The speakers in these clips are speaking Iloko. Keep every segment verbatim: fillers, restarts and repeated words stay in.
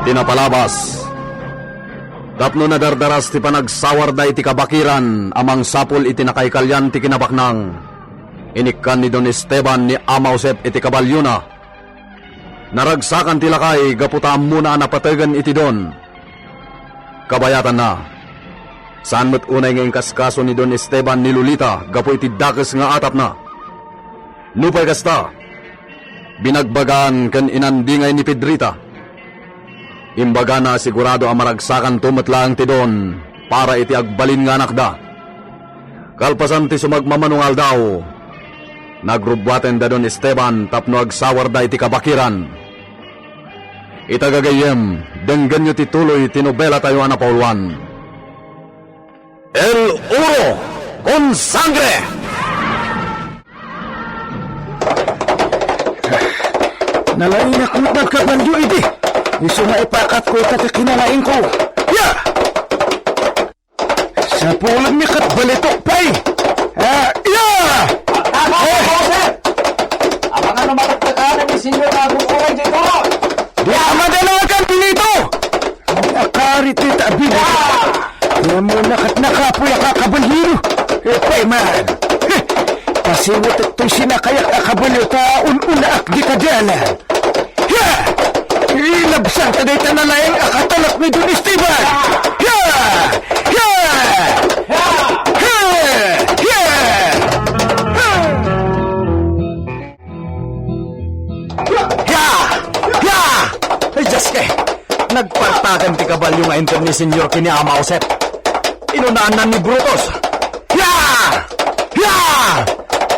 Ti napalabas, tapno nadardaras ti panagsawarda iti kabakiran a mangsapul iti nakaikalian ti kinabaknang, inikkan ni Don Esteban ni Ama Josep iti kabalyona. Naragsakan ti lakay gapu ta ammona a napategen iti don. Kabayatanna, saan met unay nga inkaskaso ni Don Esteban ni Lolita gapu iti dakes nga atapna. Nupay kasta, binagbagaan ken inandingay ni Pedrita. Imbagana a sigurado a maragsakanto met laeng ti don para iti agbalin nga anakda. Kalpasan ti sumagmamano nga aldaw, nagrubbuaten da Don Esteban tapno agsawarda iti kabakiran. Ita gagayyem, denggenyo ti tuloy ti nobelatayo a napauluan. El Oro con Sangre! Nalaingak met nga agkabalyo idi. Isu nga ipakatko ita ti kinalaingko. Ya! Sapulenmi ket balitok pay. Ah, ya! Tama, Joseph! Amangan no matektekan ni Senyor nga aguray ditoy. Di ka madanagan, Benito! Ay, akari ti tabi dito. Kaya mo nakat nakapoy a kakabalyo. Epay man. Heh! Pasimutek toy sinakayak a kabalyo ta un-unaak di kadalan. Ya! Ilabsang ta dayta nalaing a katalak ni Don Esteban. Ya! Ya! Ya! Ya! Ya! Ya! Ya! Ay, Diyos ko! Nagpartagan ti kabalyo nga inter ni Senyor ken ni Ama Josep. Inunaanna ni Brutus. Ya! Ya!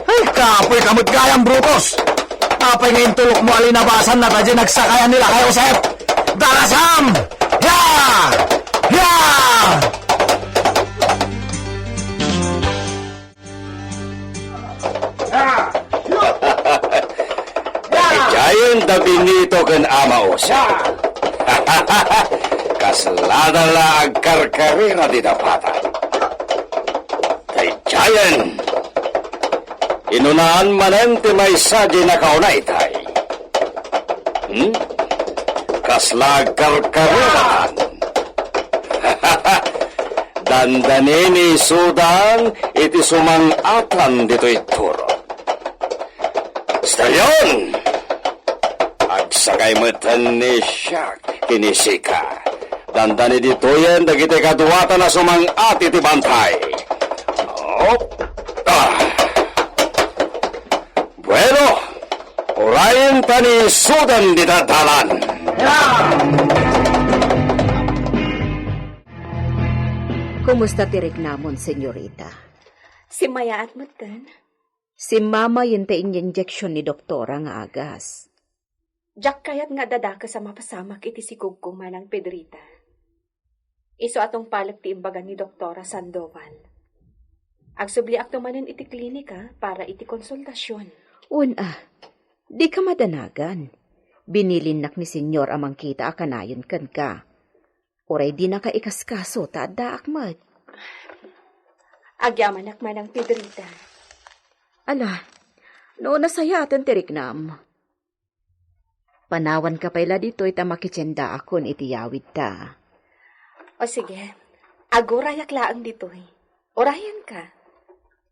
Ay, kapoy ka met gayam, Brutus! Apay nga intulokmo a linabasanna ta diay nagsakayan ni Lakay Josep? Darasam! Ya! Ya! Daydiayen da Benito ken Ama Jose. Kaslada la agkarkarera dita patay. Daydiayen, inunaan manen ti maysa diay nakauna itay. Hmm? Kasla agkarkareratan. Dandani ni isudan iti sumang-atan ditoy turo. Stallion! Agsakay metten ni Siak ken ni Sika. Dandani ditoyen dagiti kaduatan a sumang-at iti bantay. Op! Ah! Bueno, urayen ta ni isudan dita dalan. Kumusta ti riknamon, senyorita? Simmayaat metten. Si Mama yen ta inyinjection ni doktora nga agas. Diak kayat nga adda dakes a mapasamak iti sikogko, Manang Pedrita. Isu a tungpalek ti imbaga ni Doktora Sandoval. Agsubliakto manen iti klinika para iti konsultasion. Wen a, dika madanagan. Binilinnak ni Senyor a mangkita a kanayon kenka. Uray dinaka ikaskaso ta addaak met. Agyamanak, Manang Pedrita. Ala, no nasayaaten ti riknam, panawanka pay la ditoy ta makitiendaakon iti yawidta. O sige, agurayak laeng ditoy. Urayenka.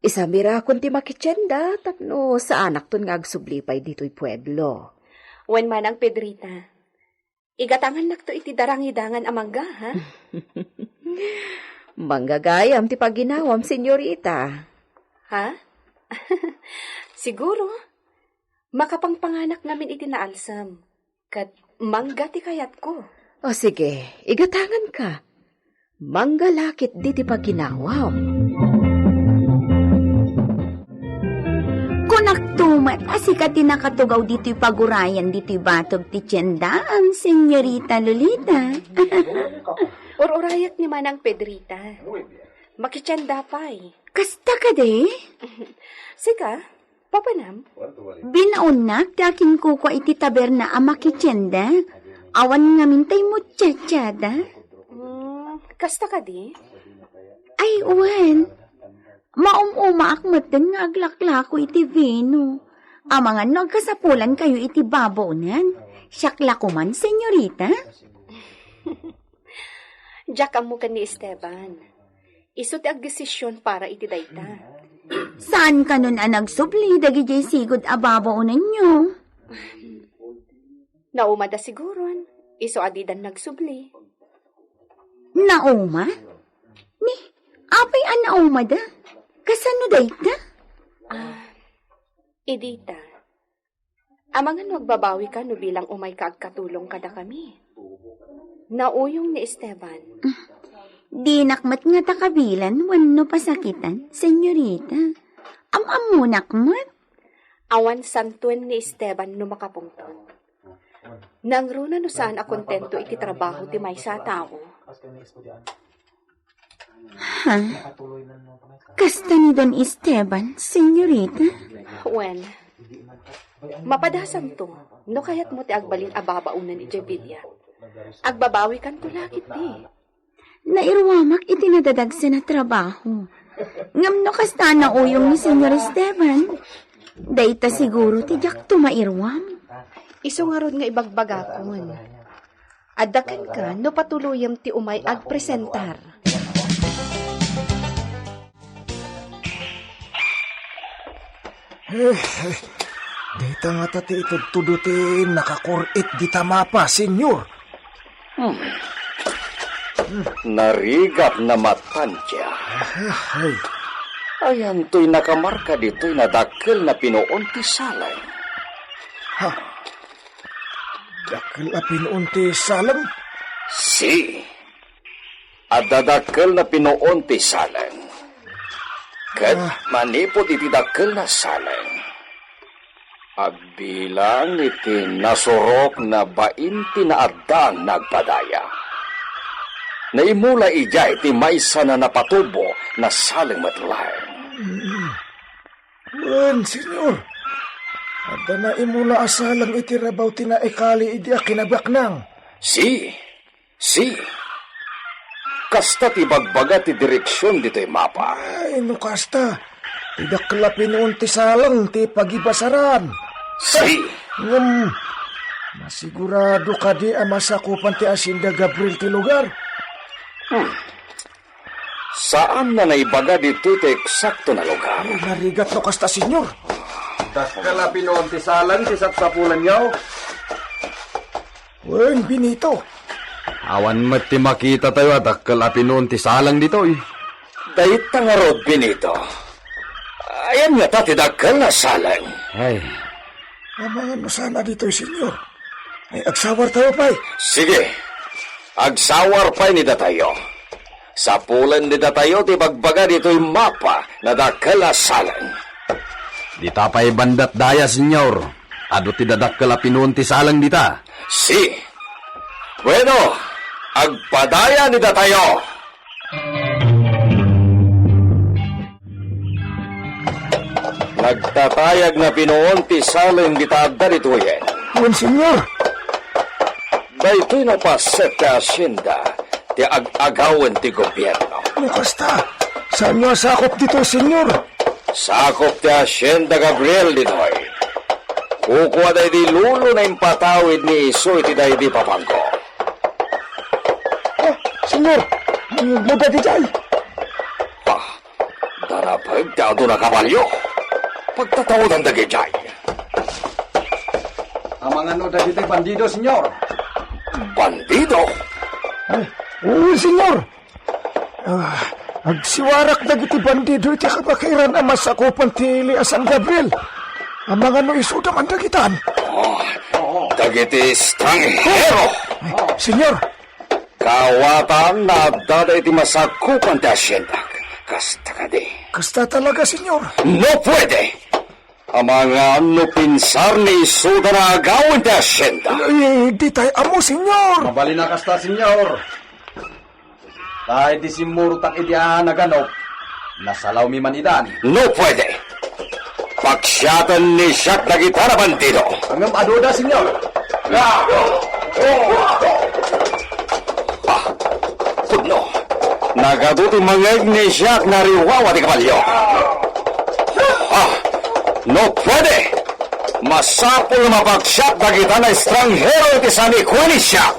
Isamirakon ti makitienda tapno saanakton nga agsubli pay ditoy pueblo. Wen, Manang Pedrita, igatangannakto iti darangidangan a mangga, ha? Mangga gayam ti paginawam, senyorita. Ha? Siguro. Makapangpanganak ngamin iti naalsem, ket mangga ti kayatko. O sige, igatanganka. Mangga la ketdi ti paginawam. Kunakto met a sika ti nakatugaw ditoy pagurayan ditoy batog ti tiendaam, Senyorita Lolita. Ur-urayak ni Manang Pedrita. Makitienda pay. Kasta kadi? Sika? Papanam? Binaonnak ti akinkukua iti taberna a makitienda. Awan ngamin tay muchachada. Mm, kasta kadi? Ay, wen. Maum-umaak metten nga aglaklako iti vino. Amangan no agkasapulankayo iti babaonan. Siak la koman, senyorita. Diak ammo ken ni Esteban. Isu ti agdesisyon para iti dayta. Saan kanon a nagsubli dagidiay sigud a babaonenyo? Naumada siguron. Isu a didan nagsubli. Nauma? Ni, apay a naumada? Kasano dayta? Ah, idita. Amangan no agbabawika no bilang umayka agkatulong kadakami. Nauyong ni Esteban. Dinak met ngata kabilan wenno pasakitan, senyorita. Am-ammonak met. Awan santoen ni Esteban no makapungtot. Nangruna no saan a kontento iti trabaho ti maysa a tao. Ha? Kasta ni Don Esteban, senyorita? Wen, mapadasanto, no kayatmo ti agbalin a babaonen idiay bilia. Agbabawikanto la ketdi. Nairuamak iti nadadagsen a trabaho. Ngem no kasta a nauyong ni Senyor Esteban, dayta siguro ti diakto mairuam. Isu ngarud nga ibagbagakon. Adda kenka no patuloyem ti umay agpresentar. Eh, eh, dayta ngata ti itudtudo ti nakakur-it dita mapa, Senyor. Hmm. Narigat na matantia. Ay. Ayantoy nakamarka ditoy nadakkel na pinuon ti saleng. Ha? Dakkel a pinuon ti saleng? Si. Adda dakkel na pinuon ti saleng. Ket Ah. manipud iti dakkel na saleng, agbilang iti nasurok na bain ti naaddang nagpadaya. Naimula idiay ti maysa na napatubo na saleng met laeng. Mm. Wen, Senyor. Adda naimula a saleng iti rabaw ti naikali idi a kinabaknang. Si, si. Kasta ti bagbaga ti direksion ditoy mapa. Ay, no kasta, ti dakkel a pinuon ti saleng ti pagibasaran. Si. Ngem, masigurado kadi a masakupan ti Hacienda Gabriel ti lugar? Hmm. Saan na naibaga ditoy ti eksakto na lugar. Ay, narigat no kasta, Senyor. Dakkel a pinuon ti saleng ti sapsapulanyo. Wen, Benito. Awan met ti makitatayo a dakkel a pinuon ti saleng ditoy. Dayta ngarud, Benito. Ayan ngata ti dakkel a saleng. Ay. Amangan no saan a ditoy, Senyor. Ay, agsawartayo pay. Sige. Agsawar pay ni datayo. Sapulen ni datayo ti bagbaga ditoy mapa na dakkel a saleng. Dita pay bandat daya, Senyor. Adu ti dadakkel a pinuon ti saleng dita. Si. Bueno, agpadaya ni datayo. Nagtatayag na pinuon ti saleng dita adda ditoyen. Wen, Senyor. Daytoy napaset ti hacienda ti ag-agawen ti gobierno. No kasta, saanyo a sakup ditoy, Senyor? Sakup ti Hacienda Gabriel ditoy. Kukua daydi lulo na impatawid ni isu iti daydi papangko. Ah, Senyor, mangngegmo daydiay. Ah, darapeg ti adu na kabalio. Pagtataodan dagidiay. Amangan no dagiti bandido, Senyor. Bandido? Ay, oo, Senyor. Ah, agsiwarak dagiti bandido iti kabakiran a masakupan ti ili a San Gabriel. Amangan no isuda man dagitan. Oh, dagiti estranghero. Ay, Senyor. Kawatan, naadda iti masakupan ti hacienda. Kasta kadi. Kasta talaga, Senyor. No puede. Amangan no pinsar ni isuda na agawen ti hacienda. Ay, ditay ammo, Senyor. Mabalin a kasta, Senyor. Ta idi simmurotak idi a naganop, nasalawmi man idan. No puede. Paksiaten ni Jack dagita a bandido. Ngem aduda, Senyor. Ah, pudno. Nagadu ti mangngeg ni Jack, nariwawa ti kabalio. Ah, no puede. Masapul a mapaksiat dagita a estranghero iti sanikua ni Jack.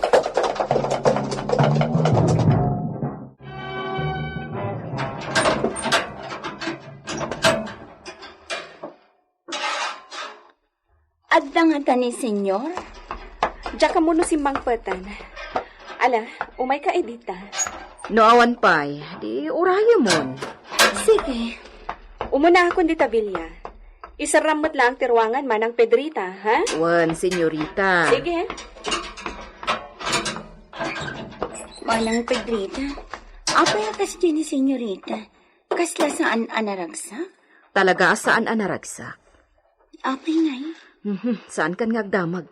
Adda ngata ni Senyor? Diak ammo no simmangpeten. Ala, umayka, Edita. No awan pay, di urayemon. Sige. Umunaakon dita, Villa. Iserram met laeng ti ruangan, Manang Pedrita, ha? Wen, senyorita. Sige. Manang Pedrita, apay a kasdi ni senyorita? Kasla saan a naragsak? Talaga a saan a naragsak. Apay ngay? Mhm, saankan nga agdamag.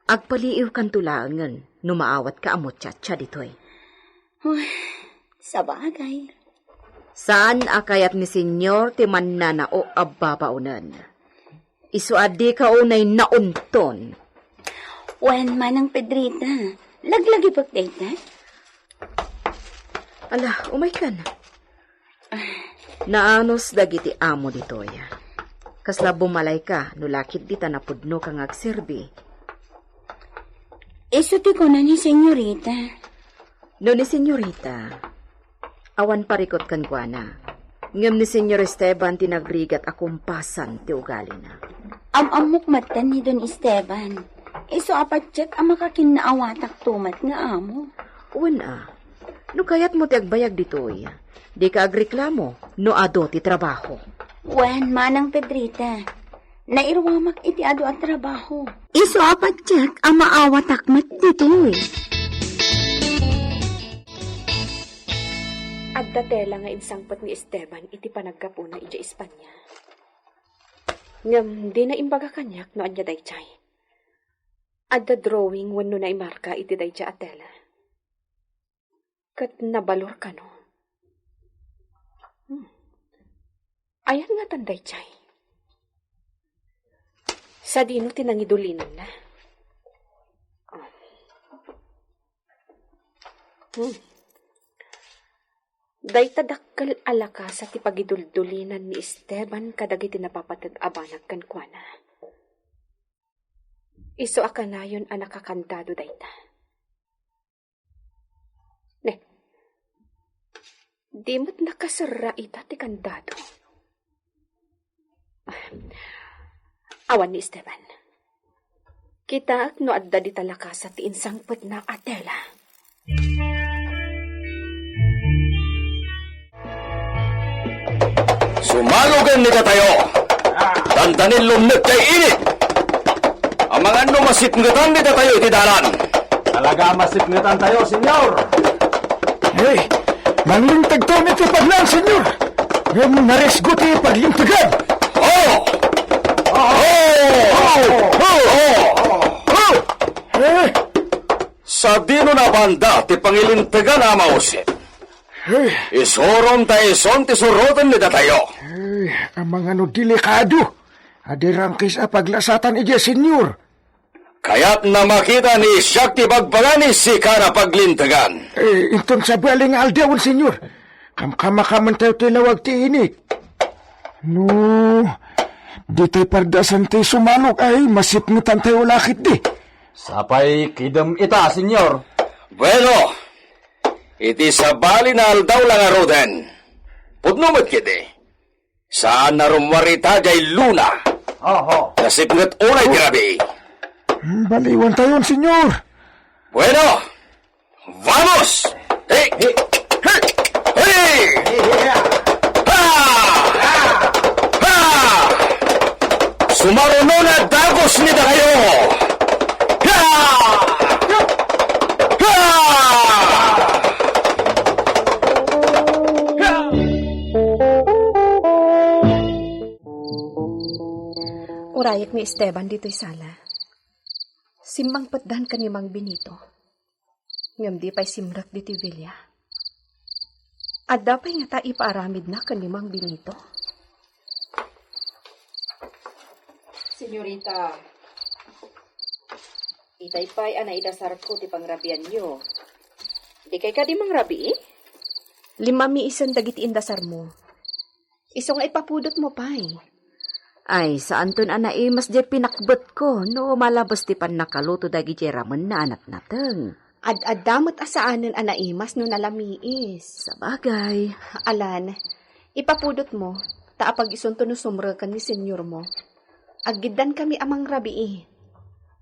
Agpaliiwkanto laengen no maawatka a muchacha ditoy. Uy, sabagay. Saan a kayat ni Senyor ti mannanao a babaonen. Isu a dika unay naunton. Wen, Manang Pedrita, laglagipek dayta? Ala, umaykan. Naanus dagiti amo ditoy. Kasla bumalayka no lakit dita napudnoka nga agserbi. Isu ti kuna ni senyorita. No ni senyorita, awan parikut kenkuana. Ngem ni Senyor Esteban ti nagrigat a kumpasan ti ugalina. Am-ammok metten ni Don Esteban. Isu a patiek a makakinnaawatak tumet nga amo. Wen a, no kayatmo ti agbayag ditoy, dika agreklamo no adu ti trabaho. Wen, Manang Pedrita, nairuamak iti adu a trabaho. Isu a patiek a maawatak met ditoy. Adda tela nga insangpet ni Esteban iti panaggapuna idiay Espanya. Ngem dina imbaga kaniak no ania daydiay. Adda drawing wenno naimarka iti daydiay a tela. Ket nabalor kano. Hmm. Ayan ngatan daydiay? Sadino ti nangidulinanna? Oh. Hmm. Dayta dakkel a lakasa ti pagiduldulinan ni Esteban kadagiti napapated a banag kenkuana. Isu a kanayon a nakakandado dayta. Ne, di met nakaserra ita ti kandado. Awan ni Esteban. Kitaek no adda dita lakasa ti insangpetna a tela. Sumalugen ni datayo. Dandanin lumnek jay init. Amangan no masipngetan ni datayo iti dalan. Talaga a masipngetantayo, Senyor. Eh, manglinteg tayo iti paglaeng, Senyor. Ngem narisgo ti paglintegan. Oh! Oh! Oh! Oh! Eh? Sadino a banda ti pangilintegan a mausip? Eh? Isurom ta ison ti suroten ni datayo. Eh, amangan no delikado. Adi rangkis a paglasatan idiay, Senyor. Kayatna makita ni siak ti bagbaga ni sika a paglintegan. Eh, inton sabali nga aldawen, Senyor. Kamkamakamantayo ti lawag ti init. No, ditay pardasan ti sumalog ay masipngetantayo laketdi. Sapay kidem ita, Senyor. Bueno, iti sabali nga aldaw la ngaruden. Pudno met ketdi. Saan a rummuar ita jay luna. Oho. Nasipnget unay ti rabii. Baliwantayon, Senyor. Bueno, vamos! Hey! Hey! Hey! Hey! Ha! Ha! Sumaruno na dagos ni datayo! Ha! Ha! Urayek ni Esteban ditoy sala. Simmangpetdan ken ni Mang Benito. Ngem di pay simrek ditoy bilia. Adda pay ngata ipaaramidna ken ni Mang Benito? Senyorita, itay pay a naidasarko ti pangrabianyo. Dikay kadi mangrabii? Limamiisen dagiti indasarmo. Isu nga ipapudotmo pay. Ay, saanton a naimas diay pinakbetko no malabes ti pannakaluto dagiti ramen a natnateng. Ad-adda met a saanen a naimas no nalamiis. Sabagay. Alan, ipapudotmo, ta apag-isunto no sumreken ni senyormo. Aggiddan kami a mangrabii.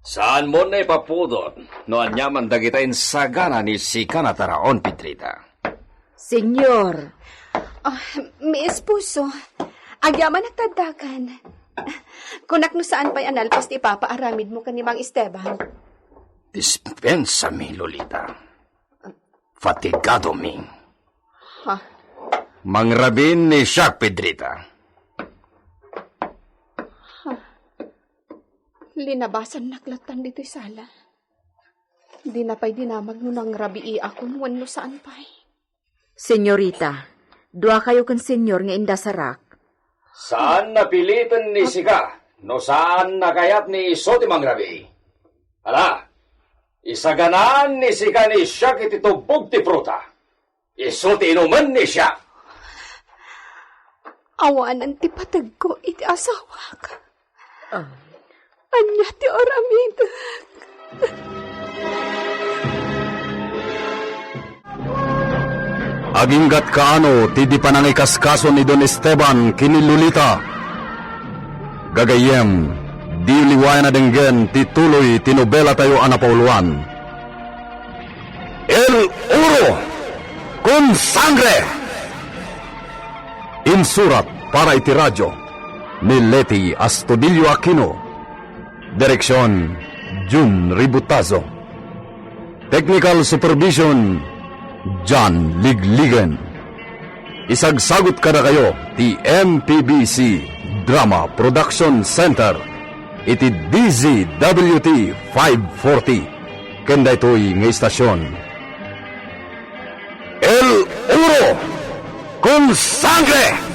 Saanmon a ipapudot no aniaman dagita insagana ni sika a taraon, Pedrita. Señor. Ah, mi esposo, agyamanak ta addakan. Kunak no saan pay a nalpas ti ipapaaramidmo ken ni Mang Esteban. Dispensami, Lolita. Fatigado mi. Ha? Mangrabiin ni siak, Pedrita. Ha? Linabasannak lattan ditoy sala. Dina pay dinamag no nangrabiiakon wenno saan pay. Señorita, duakayo ken Señor nga indasarak. Saan a piliten ni sika no saan a kayat ni isu ti mangrabii. Ala, isaganaan ni sika ni siak iti tubbog ti pruta. Isu ti inumen ni siak. Awanen ti pategko iti asawak. Ah. Ania ti aramidek? Aginggat kaano ti di panangikaskaso ni Don Esteban ken ni Lolita? Gagayyem, diyo liwayan a denggen ti tuloy ti nobelatayo a napauloan, El Oro con Sangre! Insurat para iti radio ni Leti Astudillo Aquino. Direksion, Jun Ributazo. Technical supervision, John Ligligen. Isagsagut kadakayo ti M P B C Drama Production Center iti D Z W T five forty ken daytoy nga istasion. El Oro con Sangre!